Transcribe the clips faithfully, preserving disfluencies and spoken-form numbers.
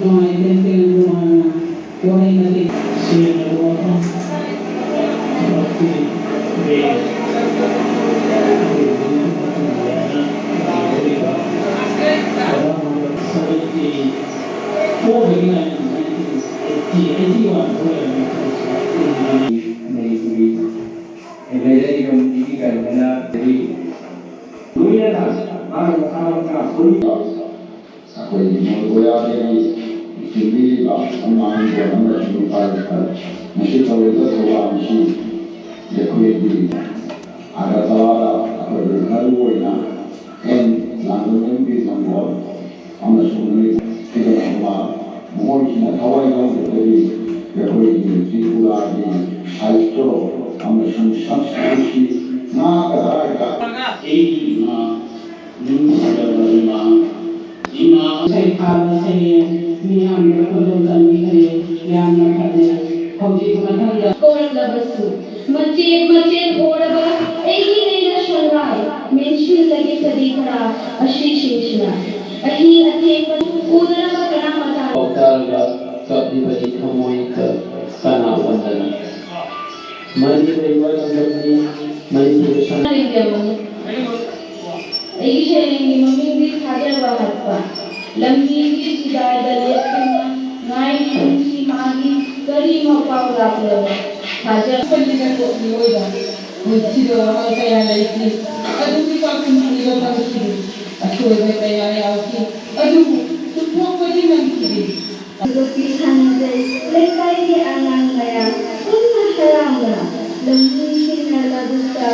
ꯅꯨꯡꯉꯥꯏꯇꯦ, ꯇꯦꯟ ꯅꯨꯡꯉꯥꯏꯅ ꯋꯥꯍꯩ ꯃꯇꯦꯛ ꯁꯦꯡꯂꯕ ꯋꯥꯐꯝ ꯊꯕꯛꯀꯤ ꯔꯦꯡ ꯑꯗꯨꯒꯨꯝꯕꯒꯤ ꯃꯇꯨꯡ ꯏꯟꯅ ꯂꯩꯔꯤꯕ ꯄ꯭ꯔꯙꯥꯟ ꯃꯟꯇ꯭ꯔꯤ ꯁꯚꯦꯟꯇꯤ ꯐꯣꯔꯗꯒꯤ ꯂꯥꯛꯏꯕ ꯅꯥꯏꯟꯇꯤꯟ ꯑꯩꯠꯇꯤ, ꯑꯩꯠꯇꯤ ꯋꯥꯟ ꯐꯥꯎ ꯂꯩꯔꯝꯃꯤ꯫ ꯃꯅꯤꯄꯨꯔꯤ ꯑꯦꯝ ꯑꯦꯜ ꯑꯦꯒꯤ ꯀꯃꯤꯇꯤꯒꯤ ꯀꯟꯚꯦꯅꯔ ꯂꯣꯏꯅꯅ ꯃꯥꯒꯤ ꯃꯈꯥ ꯃꯈꯥ ꯄꯨꯟꯅ ꯑꯩꯈꯣꯏꯒꯤ ꯃꯣꯟꯒꯣꯂꯤꯌꯥꯗꯒꯤ ꯆꯦꯟꯕꯤꯔꯤꯕ ꯑꯉꯥꯡ ꯑꯃꯁꯨꯡ ꯅꯨꯄꯥ ꯃꯁꯤ ꯇꯧꯔꯤꯕ ꯊꯧꯔꯥꯡ ꯑꯁꯤ ꯑꯩꯈꯣꯏꯒꯤ ꯑꯒꯔꯇꯂꯥꯗ ꯑꯩꯈꯣꯏꯒꯤ ꯃꯔꯨꯑꯣꯏꯅ ꯑꯦꯟ ꯂꯥꯡꯕꯝ ꯕꯤꯔ ꯃꯪꯒꯣꯜ ꯑꯃꯁꯨꯡ ꯅꯨꯃꯤꯠ ꯊꯤꯗꯅ ꯃꯍꯣꯏꯁꯤꯅ ꯊꯋꯥꯏ ꯌꯥꯎꯗ꯭ꯔꯒꯗꯤ ꯑꯩꯈꯣꯏꯒꯤ ꯇ꯭ꯔꯤꯄꯨꯔꯥꯒꯤ ꯁꯥꯍꯤꯇ꯭ꯌ ꯑꯃꯁꯨꯡ ꯁꯪꯁꯀ꯭ꯔꯤꯇꯤ ꯉꯥꯛꯀꯗꯕ ꯑꯩꯒꯤ ꯏꯃꯥ ꯅꯨꯡꯁꯤꯔꯕ ꯏꯃꯥ, ꯏꯃꯥ꯫ ꯁꯩꯊꯥꯕ ꯁꯩꯔꯦꯡ ꯃꯤꯌꯥꯝꯅ ꯈꯣꯟꯖꯦꯜ ꯆꯟꯕꯤꯈ꯭ꯔꯦ꯫ ꯌꯥꯝꯅ ꯐꯖꯩ꯫ ꯍꯧꯖꯤꯛ ꯃꯊꯪꯗ ꯀꯧꯔꯛꯂꯕꯁꯨ ꯃꯆꯦꯠ ꯃꯆꯦꯠ ꯍꯣꯔꯕ ꯑꯩꯒꯤ ꯂꯩꯅ ꯁꯣꯟꯕ ꯃꯦꯟꯁꯤꯜꯂꯒꯦ ꯁꯖꯤ ꯈꯔ ꯑꯁꯤꯁꯤꯡꯁꯤꯅ ꯑꯍꯤꯡ ꯑꯊꯦꯡꯕ ꯎꯅꯔꯕ ꯀꯅꯥꯃꯇ ꯄꯥꯎꯇꯥꯛꯂꯒ ꯀꯞꯂꯤꯕꯗꯤ ꯊꯃꯣꯏꯗ ꯀꯅꯥ ꯑꯣꯟꯗꯅ ꯃꯅꯤꯄꯨꯔ ꯏꯃꯥ ꯂꯝꯗꯝꯅꯤ꯫ ꯃꯅꯤꯄꯨꯔ ꯁꯅꯥ ꯑꯩꯒꯤ ꯁꯩꯔꯦꯡꯒꯤ ꯃꯃꯤꯡꯗꯤ ꯊꯥꯖꯕ ꯍꯥꯠꯄ꯫ ꯂꯝꯕꯤꯒꯤ ꯈꯨꯗꯥꯏꯗ ꯂꯦꯞꯇꯨꯅ ꯉꯥꯏꯔꯤꯕꯁꯤ ꯃꯥꯒꯤ ꯀꯔꯤ ꯃꯄꯥꯎ ꯂꯥꯛꯂꯕ? ꯊꯥꯖ- ꯄꯜꯂꯤꯗꯀꯣ ꯃꯤꯑꯣꯏꯕ꯫ ꯄꯨꯟꯁꯤꯗ ꯋꯥꯈꯜ ꯀꯌꯥ ꯂꯩꯈꯤ꯫ ꯑꯗꯨꯒꯤ ꯄꯥꯎꯈꯨꯝ ꯄꯤꯕ ꯐꯪꯈꯤꯗꯦ꯫ ꯑꯁꯣꯏꯕ ꯀꯌꯥ ꯌꯥꯎꯈꯤ꯫ ꯑꯗꯨꯕꯨ ꯆꯨꯝꯊꯣꯛꯄꯗꯤ ꯉꯝꯈꯤꯗꯦ꯫ ꯅꯨꯄꯤ ꯁꯥꯟꯅꯖꯩ꯫ ꯂꯩꯀꯥꯏꯒꯤ ꯑꯉꯥꯡ ꯃꯌꯥꯝ ꯄꯨꯟꯅ ꯍꯔꯥꯎꯅ ꯂꯧꯃꯤꯁꯤꯡꯅ ꯂꯧꯕꯨꯛꯇ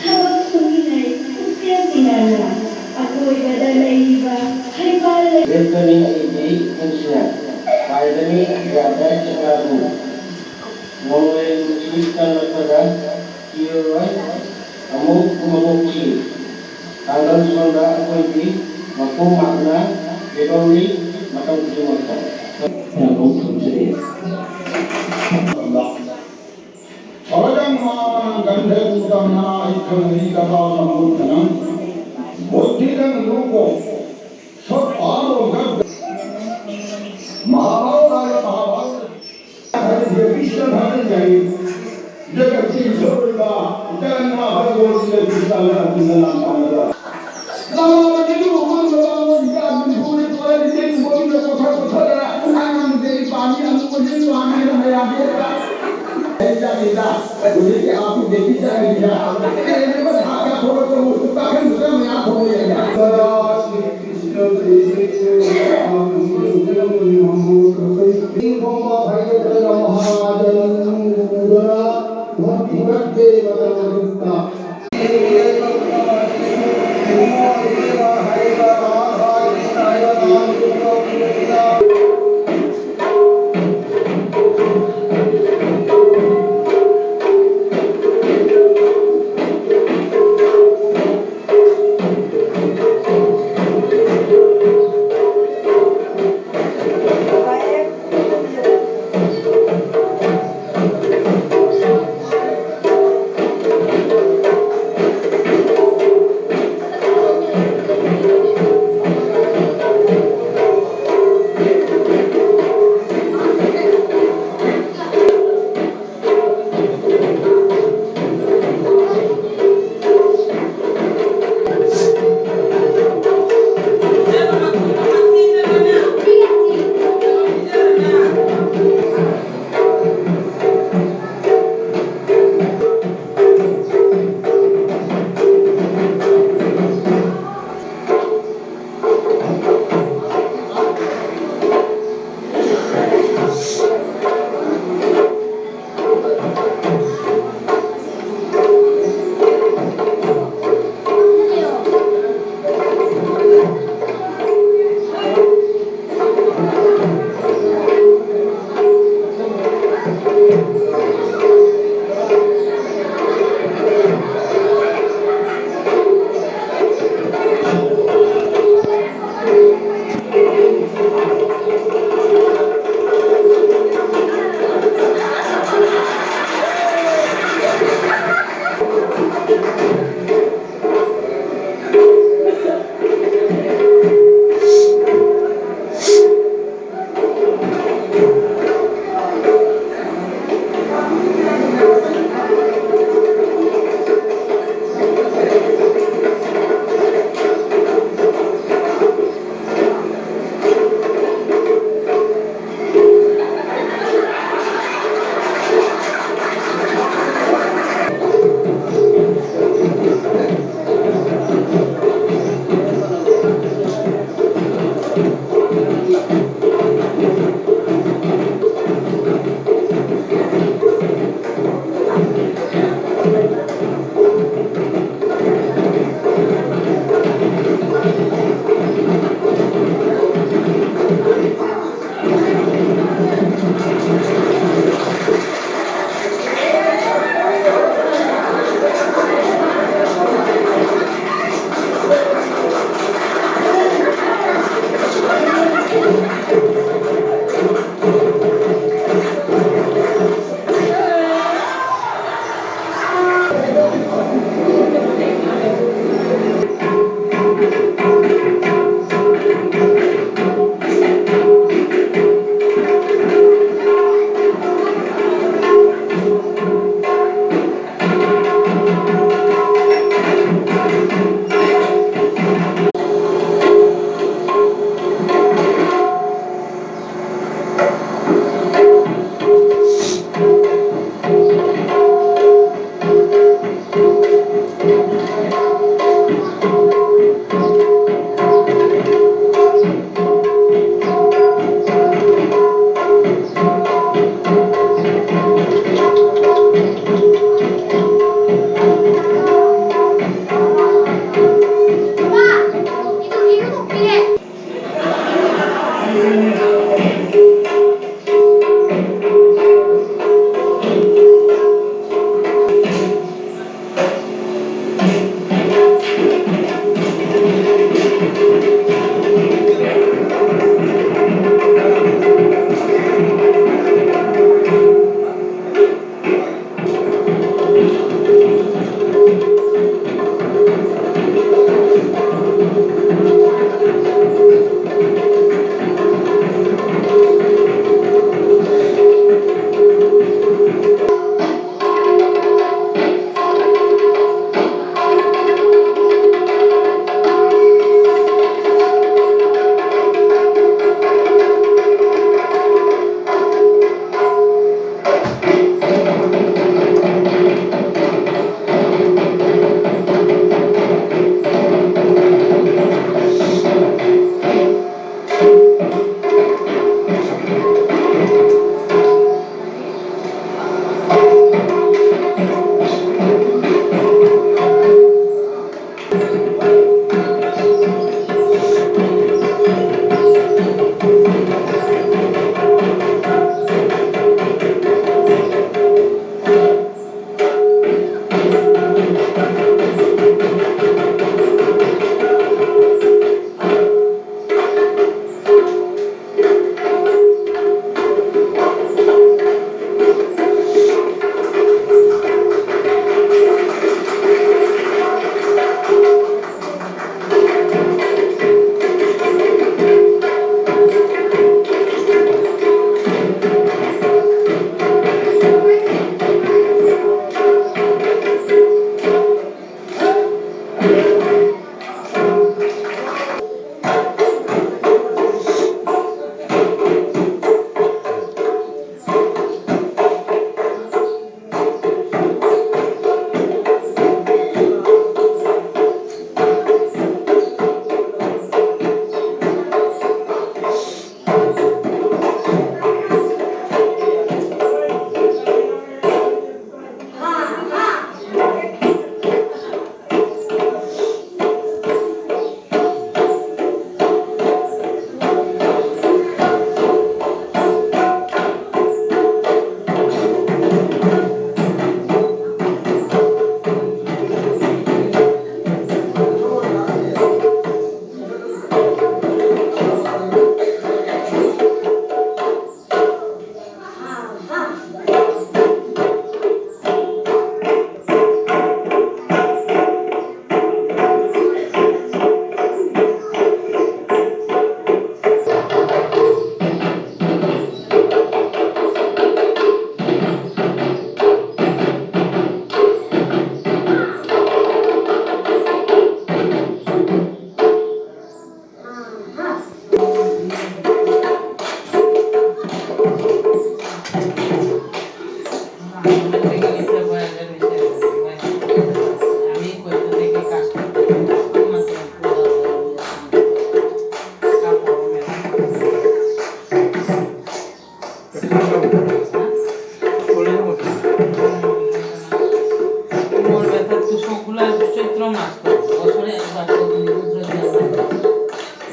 ꯊꯕꯛ ꯁꯨꯃꯤꯟꯅꯩ꯫ ꯄꯨꯛꯆꯦꯜ ꯇꯤꯟꯅꯅ ꯑꯀꯣꯏꯕꯗ ꯂꯩꯔꯤꯕ ꯍꯩꯕꯥꯜ ꯂꯩ- ꯂꯦꯞꯀꯅꯤ ꯑꯩꯗꯤ ꯏꯊꯟꯁꯤꯅ, ꯄꯥꯏꯒꯅꯤ ꯑꯇꯤꯌꯥꯗ ꯆꯦꯛꯂꯥꯕꯨ꯫ ꯅꯣꯡꯂꯩ ꯅꯨꯡꯁꯤꯠ ꯀꯜꯂꯛꯄꯗ ꯀꯤꯔꯔꯣꯏ ꯑꯃꯨꯛ ꯃꯕꯣꯛꯁꯤ꯫ ꯄꯥꯡꯒꯜ ꯁꯣꯟꯕ ꯑꯩꯈꯣꯏꯗꯤ ꯃꯈꯣꯡ ꯃꯥꯛꯅ ꯀꯩꯗꯧꯔꯤ ꯃꯇꯝ ꯈꯨꯗꯤꯡꯃꯛꯇ꯫ ꯌꯥꯝꯕꯧ ꯊꯝꯖꯔꯤ꯫ ꯁꯔꯖꯪ ꯃꯥꯅ ꯒꯟꯙꯦ ꯄꯨꯇꯝꯅ ꯏꯊꯪ ꯍꯩ ꯀꯊꯥ ꯁꯃꯨꯠꯊꯅꯪ ꯕꯨꯗ꯭ꯙꯤꯗꯪ ꯂꯨꯀꯣ ꯁꯠ ꯄꯥꯔꯣ ꯒꯠ ꯃꯍꯥꯚꯥꯔ ꯃꯍꯥꯚꯥꯔ ꯍꯥꯏꯔꯤꯕ ꯀ꯭ꯔꯤꯁꯅ ꯊꯥꯖꯤꯟꯖꯩ꯫ ꯖꯒꯠꯀꯤ ꯏꯁꯣꯔ ꯑꯣꯏꯕ ꯖꯒꯟꯅꯥꯊ ꯒꯣꯕꯤꯟꯗ ꯀ꯭ꯔꯤꯁꯅ ꯑꯔꯖꯨꯟꯗ ꯂꯥꯟꯗꯥꯅꯕ꯫ ꯂꯥꯟꯗꯥꯅꯕ ꯅꯤꯡꯊꯧ ꯃꯃꯥꯡꯗ ꯂꯥꯟꯗꯥꯅꯕ ꯅꯤꯡꯊꯧ ꯅꯤꯡꯊꯧ ꯂꯩꯇꯦ ꯅꯤꯡꯊꯧ ꯅꯤꯡꯊꯧ ꯀꯣꯊ ꯀꯣꯊꯗꯅ ꯑꯉꯥꯡꯗꯒꯤ ꯄꯥꯝꯃꯤ ꯑꯃꯨꯛ ꯍꯧꯖꯤꯛ ꯄꯥꯝꯃꯤ ꯍꯥꯏꯅ ꯃꯌꯥꯝ ꯍꯦꯛꯇ ꯑꯩ ꯆꯥꯛ ꯆꯥ ꯍꯧꯖꯤꯛꯀꯤ ꯑꯥ ꯇꯨ ꯕꯦꯕꯤ ꯆꯥꯛ ꯍꯩꯕꯤꯁꯦ ꯀꯩꯅꯣ ꯊꯥꯛ ꯊꯥꯛ ꯊꯣꯛꯂꯛꯄꯕꯨ ꯄꯥꯈꯪ ꯃꯆꯥ ꯃꯌꯥꯝ ꯊꯣꯛꯂꯛꯑꯦ꯫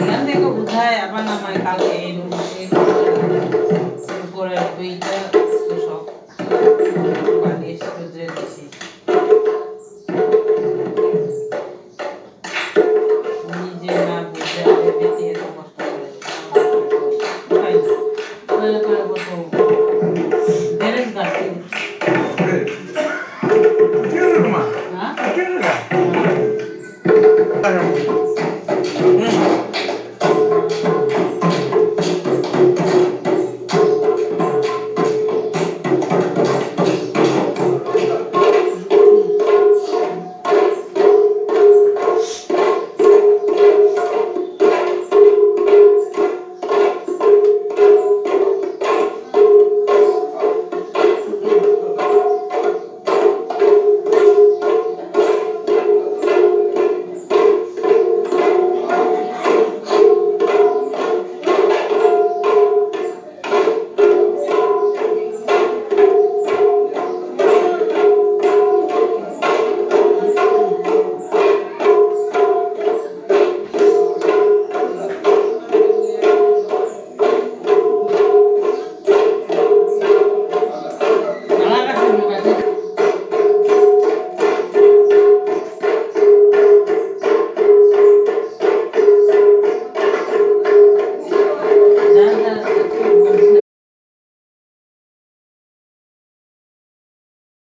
এখান থেকে বোঝায় আবার নামায় কালকে এই রুম, এই রুম করে দুইটা তো সব পানি এসে রোদ্রে দিছি। নিজে না বুঝে আগে বেঁচে এত কষ্ট করে। তাই না? তাহলে তো এবার তো বেরেস গাছ। ¿Qué es, hermano? ¿Ah? ¿Qué es, hermano?